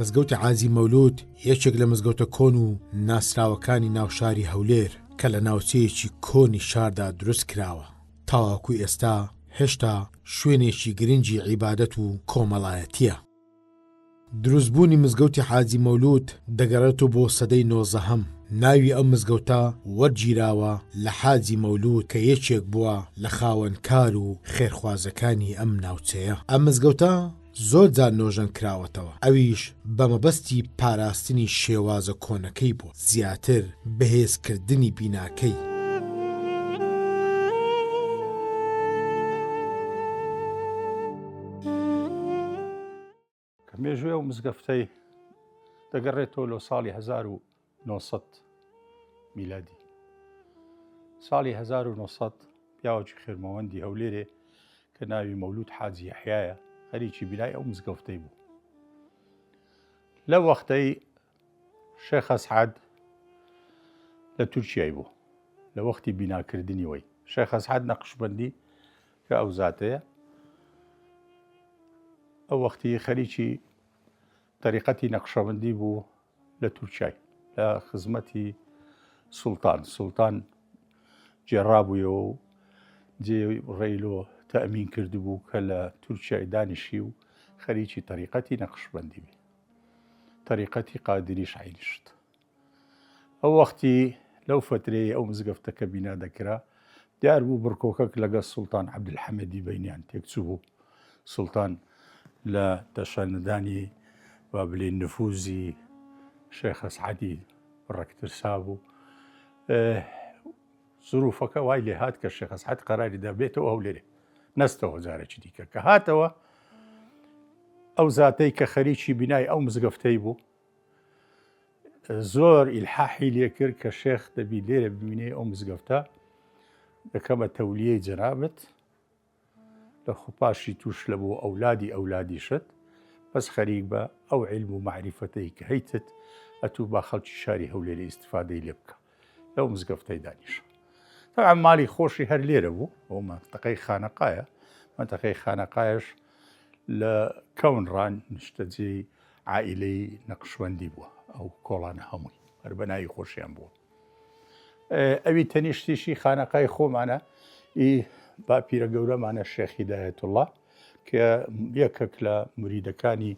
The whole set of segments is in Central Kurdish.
مزگەوتی حاجی مەولود یەکێک لە مزگەوتە کۆن و ناسراوەکانی ناو شاری هەولێر کە لە ناوچەیەکی کۆنی شاردا دروست کراوە، تاوەکو ئێستا هێشتا شوێنێکی گرنگی عیبادەت و کۆمەڵایەتییە. دروستبوونی مزگەوتی حاجی مەولود دەگەڕێتەوە بۆ سەدەی نۆزەهەم، ناوی ئەم مزگەوتە وەرگیراوە لە حاجی مەولود کە یەکێک بووە لە خاوەن کار و خێرخوازەکانی ئەم ناوچەیە. ئەم مزگەوتە زۆر جار نۆژەن کراوەتەوە، ئەویش بە مەبەستی پاراستنی شێوازە کۆنەکەی بۆ زیاتر بەهێزکردنی بیناکەی. کە مێژووی ئەو مزگەفتەی دەگەڕێتەوە لۆ ساڵی 1900 میلادی ساڵی 1900 پیاوەکی خێرمەوەندی هەولێرێ کە ناوی مەولود حاجی یەحیایە خەریکی بینای ئەو مزگەفتەی بوو لە وەختەی شێخ ئەسعەد لە تورکیای بوو لە وەختی بیناکردنی وەی شێخ ئەسعەد نەقشبەندی کە ئەو زاتەیە ئەو وەختی خەریکی تەریقەتی نەقشەبەندی بوو لە تورکیای لە خزمەتی سوڵتان سوڵتان جێڕابوویەوە و جێ ڕێیلۆ تەئمین کردبوو کە لە تورکیای دانیشی و خەریکی تەریقەتی نەقشبەندی بی تەریقەتی قادریش عینشت ئەو وەختی لەو فەترەی ئەو مزگەفتە کە بینا دەکرا دیار بوو بڕکۆکەک لەگەڵ سوڵتان عەبدولحەمەدی بەینیان تێکچوو بوو سوڵتان لە تەشەنەدانی با بلێن نفوزی شێخ ئەسعەدی ڕەک ترسا بوو زروفەکە وای لێ هات کە شێخ ئەسعەد قەراری دا بێتەوە هەولێرێ نەستەوە جارێکی دیکە کە هاتەوە ئەو زاتەی کە خەریکی بینای ئەو مزگەفتەی بوو زۆر ئیلحاحی لێ کرد کە شێخ دەبی لێرە بمینێ ئەو مزگەفتە دەکەمە تەولیەی جەنابت لە خوپاشی توش لە بۆ ئەولادی ئەولادیشت بەس خەریک بە ئەو علم و معریفەتەی کە هەیتت ئەتوو با خەڵکی شاری هەولێری ئیسیفادەی لێ بکە لەو مزگەفتەی دانیشە طبعا ماڵی خۆشی هەر لێرە بوو ئەو منتەقەی خانەقایە منتەقەی خانەقایش لە کەونڕان نیشتەجێی عائیلەی نەقشبەندی بووە ئەو کۆڵانە هەمووی هەر بە ناوی خۆشیان بووە ئەوی تەنیشتیشی خانەقای خۆمانە ئی باپیرە گەورەمانە شێخ هیدایەتوڵڵا کە یەکێک لە مریدەکانی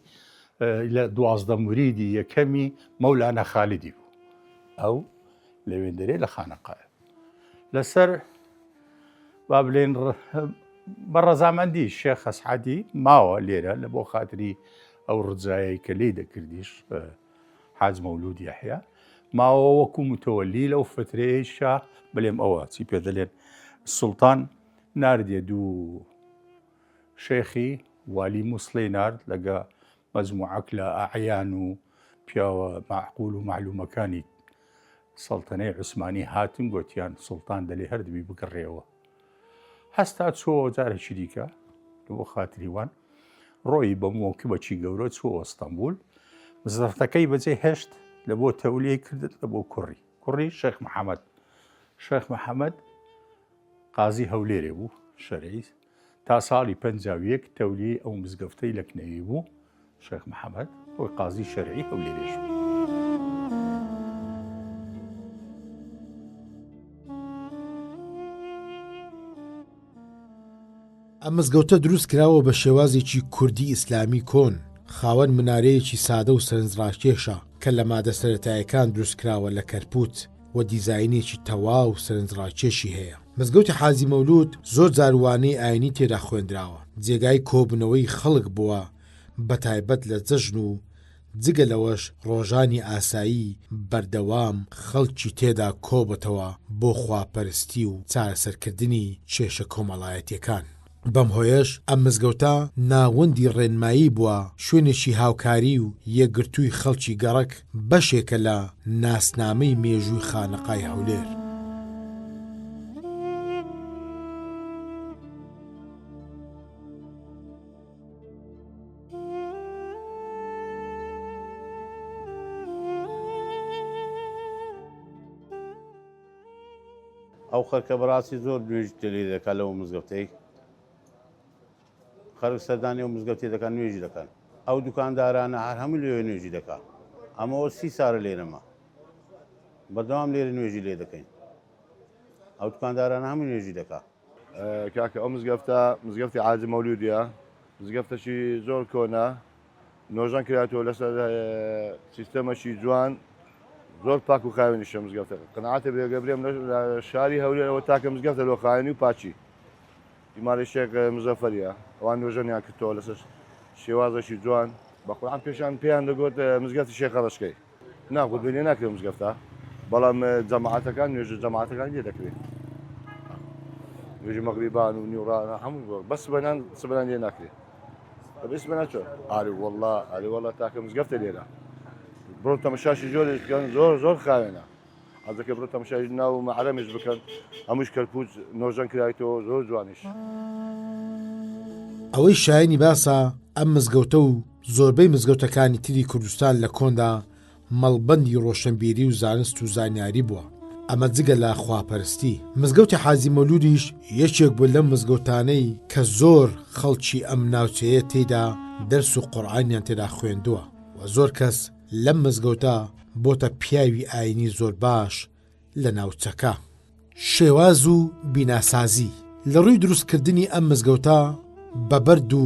لە 12 مریدی یەکەمی مەولانە خالیدی بوو ئەو لەوێندەرێ لە خانەقایە لەسەر با بلێن بە ڕەزامەندی شێخ ئەسعەدی ماوە لێرە لە بۆ خاتری ئەو ڕجایەی کە لێی دەکردیش حاج مەولود یەحیا ماوە وەکو متەوەلی لەو فترەیەیشا بلێم ئەوە چی پێ دەلێن سوڵتان ناردیە دوو شێخی والی موسڵی نارد لەگە مەجموعەک لە ئەعیان و پیاوە مەعقول و مەعلومەکانی سەڵتەنەی عوسمانی هاتن گۆتیان سوڵتان دەلێ هەر دەبی بگەڕێەوە هەستا چۆوە جارێکی دیکە بۆ خاتری وان ڕۆیی بە مۆکبەکی گەورە چووە ئەستەمبول مزەفتەکەی بەجێ هێشت لە بۆ تەولیەی کردن لە بۆ کوڕی کوڕی شێخ محەممەد شێخ محەممەد قازی هەولێرێ بوو شەرعی تا ساڵی 51 تەولیەی ئەو مزگەفتەی لەکنەوی بوو شێخ محەممەد خۆی قازی شەرعی هەولێرێش بوو. ئەم مزگەوتە دروست کراوە بە شێوازێکی کوردی ئیسلامی کۆن، خاوەن منارەیەکی سادە و سەرنجڕاکێشە کە لە مادە سەرەتایەکان دروست کراوە لە کەرپوت و دیزاینێکی تەواو سەرنجڕاکێشی هەیە. مزگەوتی حاجی مەولود زۆر جار وانەی ئاینی تێدا خوێندراوە، جێگای کۆبوونەوەی خەڵک بووە بەتایبەت لە جەژن و جگە لەوەش ڕۆژانی ئاسایی بەردەوام خەڵکی تێدا کۆبۆتەوە بۆ خواپەرستی و چارەسەرکردنی کێشە کۆمەڵایەتیەکان. بەم هۆیەش ئەم مزگەوتە ناوەندی ڕێنمایی بووە، شوێنێکی هاوکاری و یەکگرتووی خەڵکی گەڕەک، بەشێکە لە ناسنامەی مێژووی خانەقای هەولێر. ئەو خەرکە بەڕاستی زۆر نوێژ لێ دەکات لەو مزگەفتەی خەرک سەردانی ئەو مزگەفتی دەکەن نوێژی دەکەن. ئەو دوکاندارانە هەر هەموو لەوێ نوێژی دەکا. ئەمەوە سی سارە لێرەمە. بەردەوام لێرە نوێژی لێ دەکەین. ئەو دوکاندارانە هەموو نوێژی دەکا. کاکە ئەو مزگەفتە مزگەفتی عازم مەولودیە مزگەفتەکی زۆر کۆنە نۆژەن کراتەوە لەسەر سیستەمەکی جوان زۆر پاک و خاوێنیشە مزگەفتەکە قەناعەتە بێگە برێم لە شاری هەولێرەوە تاکە مزگەفتە لۆ خاوێنی و پاکی ئیمارەی شێخ مزەفەریە ئەوان نۆژەنیان کردەوە لەسەر شێوازێکی جوان بە قورعان پێشان پێیان دەگوت مزگەفتی شێخە ڕەشکەی نا خودبەی لێ ناکرێ مزگەفتە بەڵام جەماعەتەکان نوێژە جەماعەتەکان لێ دەکرێت نوێژی مەغریبان و نیوڕان هەموو بەس سبەنان سبەنان لێ ناکرێت بەس سبەنان چۆن ئاری والله ئاری والله تاکە مزگەفتە لێرە بڕۆ تەمەشاشی زۆرێش بکەن زۆر زۆر خاوێنە حەزەکە بڕۆ تەمەشای ناو مەعرەمیش بکەن هەمووش کەرپوچ نۆژەن کرایتەوە زۆر جوانیش. ئەوەی شایەنی باسە ئەم مزگەوتە و زۆربەی مزگەوتەکانی تری کوردستان لە کۆندا مەڵبەندی ڕۆشنبیری و زانست و زانیاری بووە، ئەمە جگە لە خواپەرستی. مزگەوتی حاجی مەولودیش یەکێک بوو لەم مزگەوتانەی کە زۆر خەڵکی ئەم ناوچەیە تێیدا دەرس و قورئانیان تێدا خوێندووە و زۆر کەس لەم مزگەوتە بۆتە پیاوی ئاینی زۆر باش لە ناوچەکە. شێواز و بیناسازی، لە ڕووی دروستکردنی ئەم مزگەوتە بە بەرد و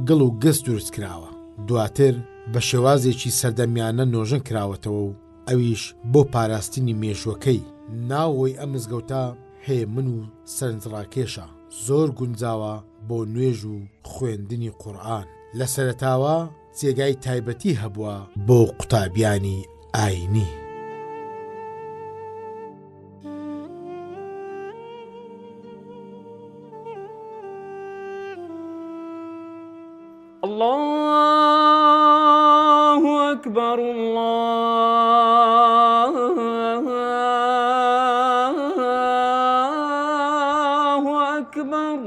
گڵ و گس دروستکراوە، دواتر بە شێوازێکی سەردەمیانە نۆژەن کراوەتەوە و ئەویش بۆ پاراستنی مێژووەکەی. ناوەوەی ئەم مزگەوتە هێمن و سەرنجڕاکێشە، زۆر گونجاوە بۆ نوێژ و خوێندنی قورئان. لە سەرەتاوە جێگای تایبەتی هەبووە بۆ قوتابیانی ئاینی. اللە اکبر اللە اکبر.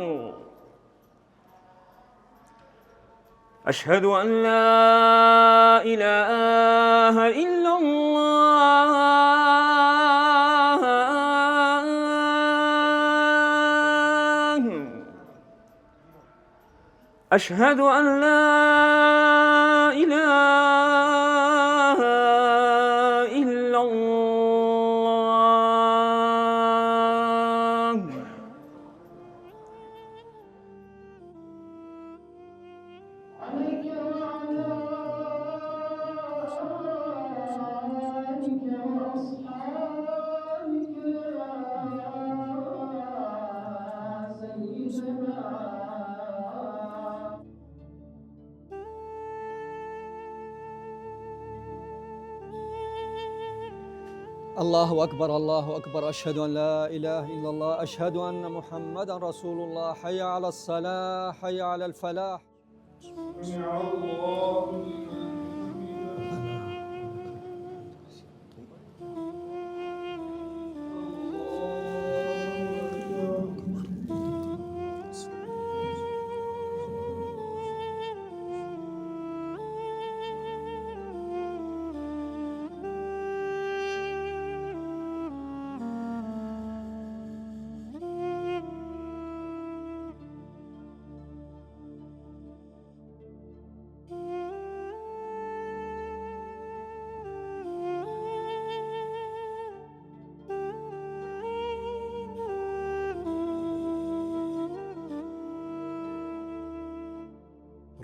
أشهد أن لا إله إلا الله. أشهد أن لا إله إلا الله. الله أكبر الله أكبر أشهد أن لا إله إلا الله أشهد أن محمدا رسول الله حي على الصلاة حي على الفلاح.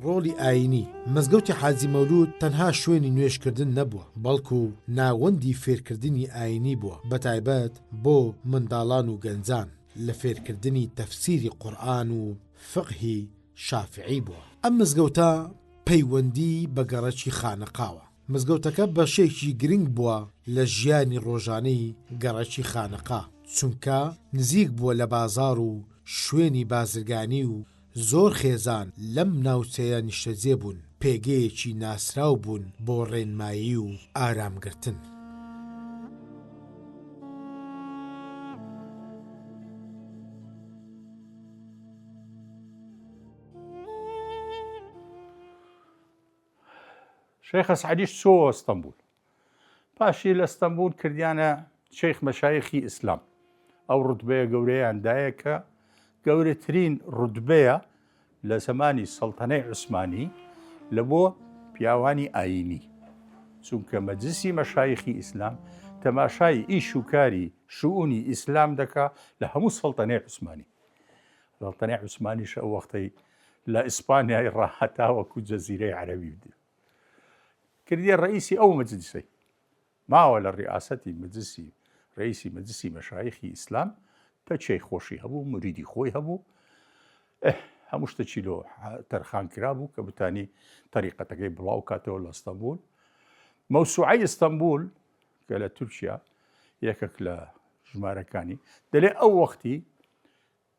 ڕۆڵی ئایینی، مزگەوتی حاجی مەولوود تەنها شوێنی نوێژکردن نەبووە، بەڵکو ناوەندی فێرکردنی ئایینی بووە، بەتایبەت بۆ منداڵان و گەنجان، لە فێرکردنی تەفسیری قورئان و فقهی شافعی بووە. ئەم مزگەوتە پەیوەندی بە گەڕەکی خانەقاوە. مزگەوتەکە بەشێکی گرنگ بووە لە ژیانی ڕۆژانەی گەڕەکی خانەقا، چونکە نزیک بووە لە بازاڕ و شوێنی بازرگانی و زۆر خێزان لەم ناوچەیە نیشتەجێ بوون، پێگەیەکی ناسراو بوون بۆ ڕێنمایی و ئارامگرتن. شێخ ئەسعەدیش چۆوە ئەستەنبول. پاشی لە ئەستەنبول کردیانە شێخ مەشایخی ئیسلام. ئەو ڕوتبەیە گەورەیان دایە کە گەورەترین ڕوتبەیە لە زەمانی سەڵتەنەی عوسمانی لە بۆ پیاوانی ئایینی، چونکە مەجلسی مەشایخی ئیسلام تەماشای ئیش و کاری شوئونی ئیسلام دەکا لە هەموو سەڵتەنەی عوسمانی. سەڵتەنەی عوسمانیش ئەو وەختەی لە ئیسپانیای ڕا هەتاوەکو جەزیرەی عەرەبی کردیە ڕئیسی ئەو مەجلسەی. ماوە لە ڕیاسەتی مەجلسی ڕئیسی مەجلسی مەشایخی ئیسلام تەکیەی خۆشی هەبوو مریدی خۆی هەبوو هەموو شتەکی لۆ تەرخان کرابوو کە بتانی تەریقەتەکەی بڵاو کاتەوە لە ئەستەنبول مەوسوعەی ئیستەنبول کە لە تورکیا یەکێک لە ژمارەکانی دەلێ ئەو وەختی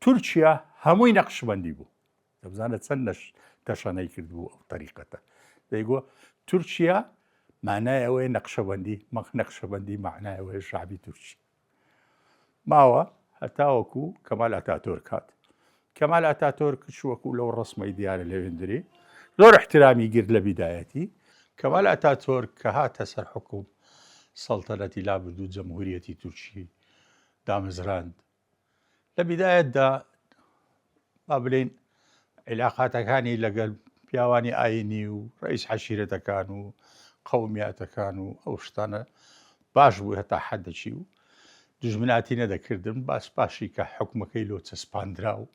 تورکیا هەمووی نەقشبەندی بوو دەبزانە چەند نەش تەشەنەی کردبوو ئەو تەریقەتە دەیگۆ تورکیا مانای ئەوەیە نەقشەبەندی مەخ نەقشەبەندی معنای ئەوەیە شعبی تورکی ماوە هەتاوەکو کەمال ئەتاتۆرک هات کەمال ئەتاتۆرک وەکو لەو ڕسمەی دیارە لەوێندرێ زۆر احترامی گرت لە بیدایەتی کەمال ئەتاتۆرک کە هاتە سەر حکوم سەڵتەنەتی لابرد و جەمهوریەتی تورکی دامەزراند لە بیدایەتدا با بلین عیلاقاتەکانی لەگەل پیاوانی ئاینی و ڕئیس عەشیرەتەکان و قەومیاتەکان و ئەو شتانە باش بوو هەتا حەدەکی و دژمناتی نەدەکردن باس پاشی کە حکومەکەی لۆ چەسپاندرا و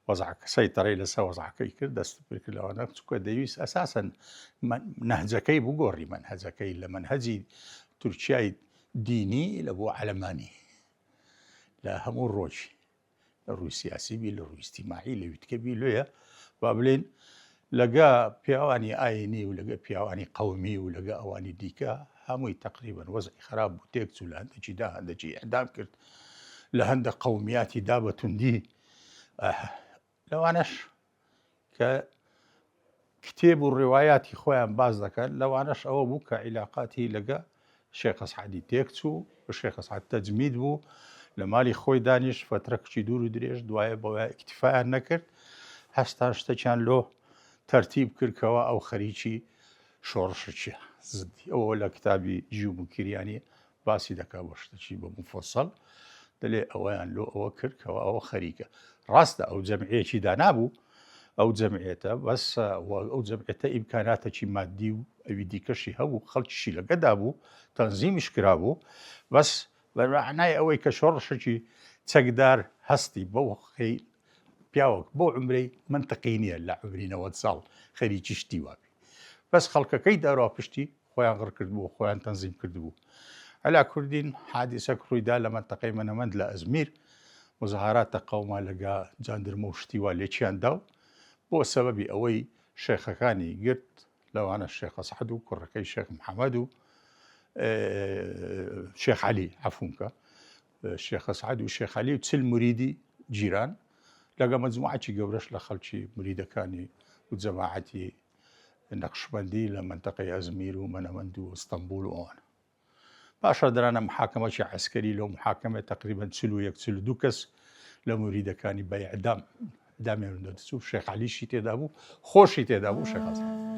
وەزعەکە سەیتەڕەی لەسەر وەزعەکەی کرد دەست پێکرد لەوانە چونکە دەیویست ئەساسەن نەهجەکەی بگۆڕی مەنهەجەکەی لە مەنهەجی تورکیای دینی لە بۆ عەلەمانی لە هەموو ڕۆژی لە ڕووی سیاسی بی لە ڕووی ئیجتیماعی لە ویتکە بی لۆیە با بلێن لەگە پیاوانی ئاینی و لەگە پیاوانی قەومی و لەگە ئەوانی دیکە هەمووی تقریبا وەزعی خراپ بوو تێک چوو لە هەندێکی دا هەندێکی ئیعدام کرد لە هەندە قەومیاتی دا بە توندی لەوانەش کە کتێب و ڕیوایاتی خۆیان باس دەکەن، لەوانەش ئەوە بوو کە عیلاقاتی لەگە شێخ ئەسعەدی تێک چوو و شێخ ئەسعەد تەجمید بوو لە مالی خۆی دانیشت فەترەکچی دوور و درێژ دوایە بەوە ئیکتیفایان نەکرد هەستان شتەکیان لۆ تەرتیب کرد کەوا ئەو خەریکی شۆڕشەکیە زدی ئەوە لە کتابی جیو موکریانی باسی دەکا بۆ شتەکی بە موفەسەڵ دەلێ ئەوەیان لۆ ئەوە کرد کەەوە ئەوە خەریکە ڕاستە ئەو جەمعەیەکی دانابوو ئەو جەمعێتە بەس ئەو جەمعێتە ئیمکاناتێکی مادی و ئەوی دیکەشی هەبوو خەڵکیشی لەگەدا بوو تەنزیمیش کرابوو بەس بەمعنای ئەوەی کە شۆڕشێکی چەکدار هەستی بەو پیاوەک بۆ عمرەی منطقی نییە لە عمری 90 ساڵ خەریکی شتی وابی بەس خەڵکەکەی دەرا پشتی خۆیان غڕ کردبوو خۆیان تەنزیم کردبوو علا کوردین حادیسەک ڕوویدا لە مەنتەقەی مەنەمەند لە ئەزمیر مزاهرات تەقەوما لەگا جاندرمە و شتی وا لێکیان دا و بۆ سەبەبی ئەوەی شێخەکانی گرت لەوانە شێخ ئەسعەد و کوڕەکەی شێخ محەممەد و شێخ عەلی عەفوم کە شێخ ئەسعەد و شێخ عەلی و چل مریدی جیران لەگە مەجموعەکی گەورەش لە خەڵکی مریدەکانی و جەماعەتی نەقشبەندی لە مەنتەقەی ئەزمیر و مەنەمەند و ئەستەنبوڵ و ئەوانە. پاشا درانە محاکەمەکی عەسکەری لەو محاکەمە تەقریبەن 41 42 کەس لە موریدەکانی بە ئیعدام ئیعدامیان دەرچوو شێخ عەلیشی تێدا بوو خۆشی تێدا بوو شێخ حەسەن.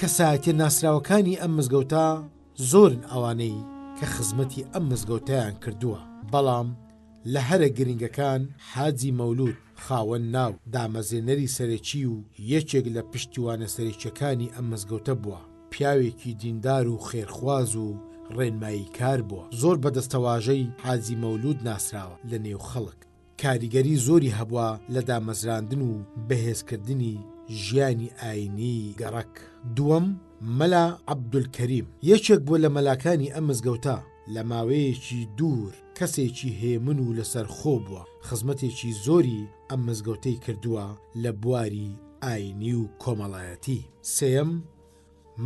کەسایەتیە ناسراوەکانی ئەم مزگەوتە زۆرن ئەوانەی کە خزمەتی ئەم مزگەوتەیان کردووە، بەڵام لە هەرە گرنگەکان حاجی مەولود خاوەن ناو، دامەزرێنەری سەرەکی و یەکێک لە پشتیوانە سەرەکیەکانی ئەم مزگەوتە بووە، پیاوێکی دیندار و خێرخواز و ڕێنماییکار بووە، زۆر بە دەستەواژەی حاجی مەولود ناسراوە لە نێو خەڵک. کاریگەری زۆری هەبووە لە دامەزراندن و بەهێزکردنی ژیانی ئایینیی گەڕەک. دووەم، مەلا عەبدولکەریم، یەکێک بووە لە مەلاکانی ئەم مزگەوتە، لە ماوەیەکی دوور کەسێکی هێمن و لەسەرخۆ بووە، خزمەتێکی زۆری ئەم مزگەوتەی کردووە لە بواری ئایینی و کۆمەڵایەتی. سێیەم،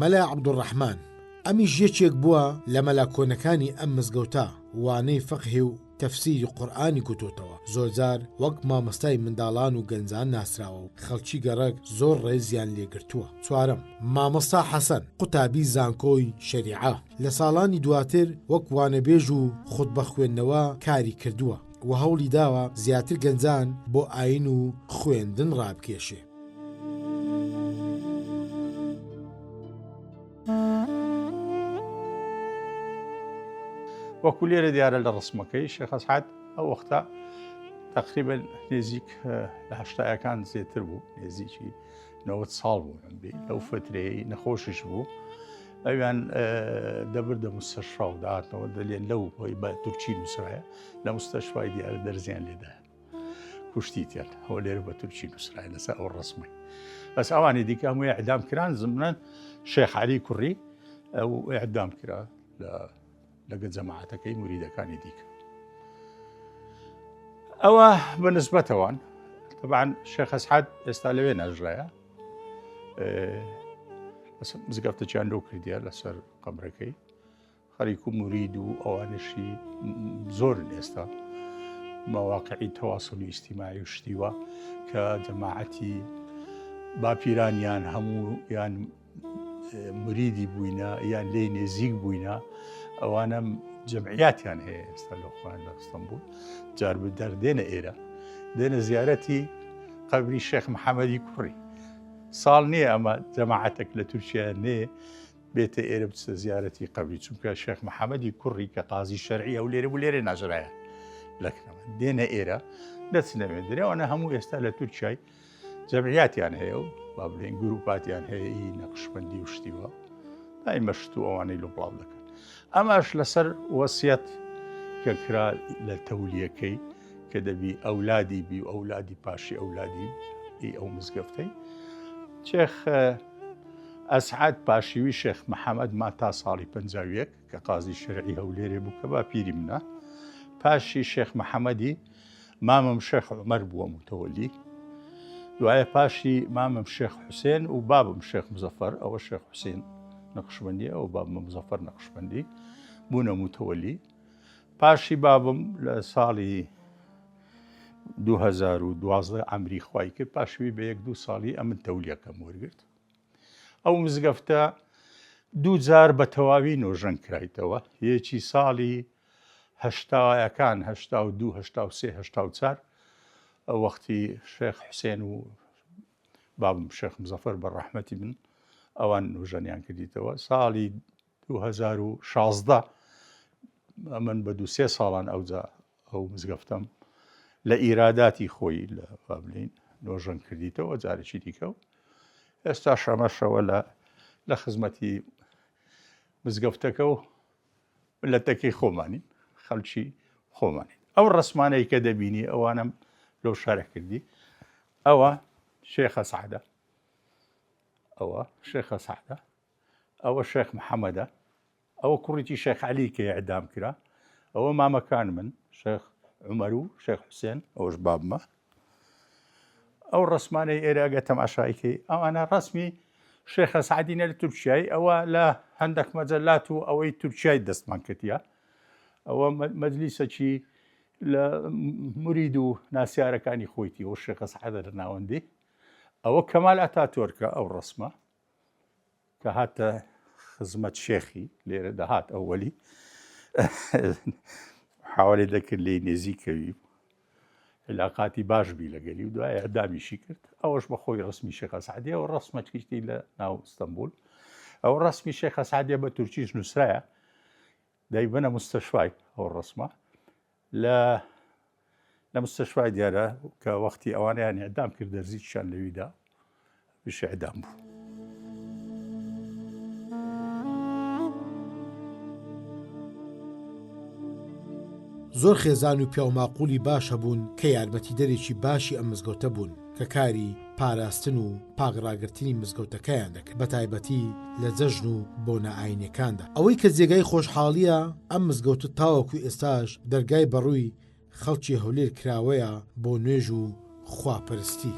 مەلا عەبدولڕەحمان، ئەمیش یەکێک بووە لە مەلا کۆنەکانی ئەم مزگەوتە، وانەی فەقهی و تەفسیری قورئانی گوتۆتەوە، زۆرجار وەک مامۆستای منداڵان و گەنجان ناسراوە و خەڵکی گەڕەک زۆر ڕێزیان لێگرتووە. چوارەم، مامۆستا حەسەن، قوتابی زانکۆی شەریعە، لە ساڵانی دواتر وەک وانەبێژ و خوتبە خوێندنەوە کاری کردووە و هەوڵی داوە زیاتر گەنجان بۆ ئایین و خوێندن ڕابکێشێ. وەکو لێرە دیارە لە ڕسمەکەی شێخ ئەسعەد ئەو وەختە تقریبا نێزیک لە هەشتایەکان زیاتر بوو نێزیکی 90 ساڵ بوو عمری لەو فترەیە نەخۆشیش بوو ئەویان دەبردە مستەشفا و داهاتنەوە دەلێن لەو هۆی بە تورکی نووسرایە لە مستەشفای دیارە دەرزیان لێدا کوشتیتیان ئەوە لێرە بە تورکی نووسرای لەسەر ئەو ڕسمەی بەس ئەوانی دیکە هەمووی ئەعدام کران زمنەن شێخ عەلی کوڕی ئەو ئەعدام کرا لە لەگە جەماعەتەکەی مریدەکانی دیکە ئەوە بە نسبەتەوان طبعا شێخ ئەسعەد ئێستا لەوێ ناژرایە مزگەفتەکیان لۆ کردیە لەسەر قەبرەکەی خەریک و مورید و ئەوانشی زۆرن ئێستا مەواقعی تەواسڵی ئیجتیماعی و شتیوە کە جەماعەتی باپیرانیان هەموو یان مریدی بووینە یان لێی نێزیک بووینە ئەوانە جەمعیاتیان هەیە ئێستا لە خۆیان لە ئەستەنبوڵ جار بدەر دێنە ئێرە دێنە زیارەتی قەبری شێخ محەممەدی کوڕی ساڵ نییە ئەمە جەماعەتێک لە تورکیا نێ بێتە ئێرە بچتە زیارەتی قەبری چونکە شێخ محەممەدی کوڕی کە قازی شەرعی ئەو لێرە بوو لێرە ناژرایە لەکنەوە دێنە ئێرە دەچنەوێ درێوانە هەموو ئێستا لە تورکیای جەمعیاتیان هەیە و با بڵێن گروپاتیان هەیە ئی نەقشبەندی و شتیوە دایمە شت و ئەوانەی لۆ بڵاو دەکەن ئەمەش لەسەر وەسیەت کە کرا لە تەولیەکەی کە دەبی ئەولادی بی و ئەولادی پاشی ئەولادی ئی ئەو مزگەفتەی شێخ ئەسعاد پاشیوی شێخ محەممەد ما تا ساڵی 51 کە قازی شەرعی هەولێرێ بوو کە باپیری منە پاشی شێخ محەممەدی مامم شێخ عومەر بووە موتەوەلی، دوایە پاشی مامم شێخ حوسێن و بابم شێخ مزەفەر، ئەوە شێخ حوسێن نەقشبەندی ئەو بابمە مزەفەر نەقشبەندی بوونە موتەوەلی. پاشی بابم لە ساڵی 2012 ئەمری خوای کرد، پاشوی بە یەک دوو ساڵی ئەمن تەولیەکەم وەرگرت. ئەو مزگەفتە دوو جار بە تەواوی نۆژەن کرایتەوە، یەکی ساڵی هەشتایەکان، 82، 83، 84، وەختی شێخ حوسێن و بابم شێخ مزەفەر بە ڕەحمەتی بن ئەوان نۆژەنیان کردیتەوە. ساڵی 2016 ئەمن بە دوو سێ ساڵان ئەوجا ئەو مزگەفتەم لە ئیراداتی خۆی لە با بلین نۆژەن کردیتەوە جارێکی دیکە و ئێستا شەمەشەوە لە لە خزمەتی مزگەفتەکە و ملەتەکەی خۆمانین خەڵکی خۆمانین ئەو ڕسمانەی کە دەبینی ئەوانم لەو شارە کردی ئەوە شێخە سەعدە ئەوە شێخە سەعدە ئەوە شێخ محەممەدە ئەوە کوڕیی شێخ عەلی کە ئیعدام کرا، ئەوە مامەکان من شێخ عومەر و شێخ حوسێن، ئەوەش بابمە. ئەو ڕەسمانەی ئێرە ئەگەر تەماشای کەی ئەوانە ڕەسمی شێخە سەعدینە لە تورکیای، ئەوە لە هەندێک مەجەلات و ئەوەی تورکیای دەستمان کردیە. ئەوە مەجلیسەکی لە مرید و ناسیارەکانی خۆیتی ئەو شێخە سەعدە لە ناوەندی. ئەوە کەمال ئەتاتۆرکە ئەو ڕەسمە. کە هاتە خزمەت شێخی لێرە دەهات ئەوەلی حاولی دەکرد لێی نێزیکەوی علاقاتی باش بی لەگەلی و دوای ئەدامیشی کرد ئەوەش بە خۆی ڕسمی شێخە سعدیە و ڕسمەکیشتی لە ناو ئستنبول ئەو ڕسمی شێخە سعدیە بە تورکیش نووسرایە دایبنە مستەشوای ئەو ڕسمە لە لە مستەشفای دیارە کە وەختی ئەوانەیان ئیعدام کرد دەرزیکیان لەویدا بش ئیعدام بوو. زۆر خێزان و پیاوماقوڵی باش هەبوون کە یارمەتیدەرێکی باشی ئەم مزگەوتە بوون کە کاری پاراستن و پاک ڕاگرتنی مزگەوتەکەیان دەکرد بەتایبەتی لە جەژن و بۆنە ئاینیەکاندا. ئەوەی کە جێگای خۆشحاڵیە ئەم مزگەوتە تاوەکو ئێستاش دەرگای بەڕووی خەڵکی هەولێر کراوەیە بۆ نوێژ و خواپەرستی.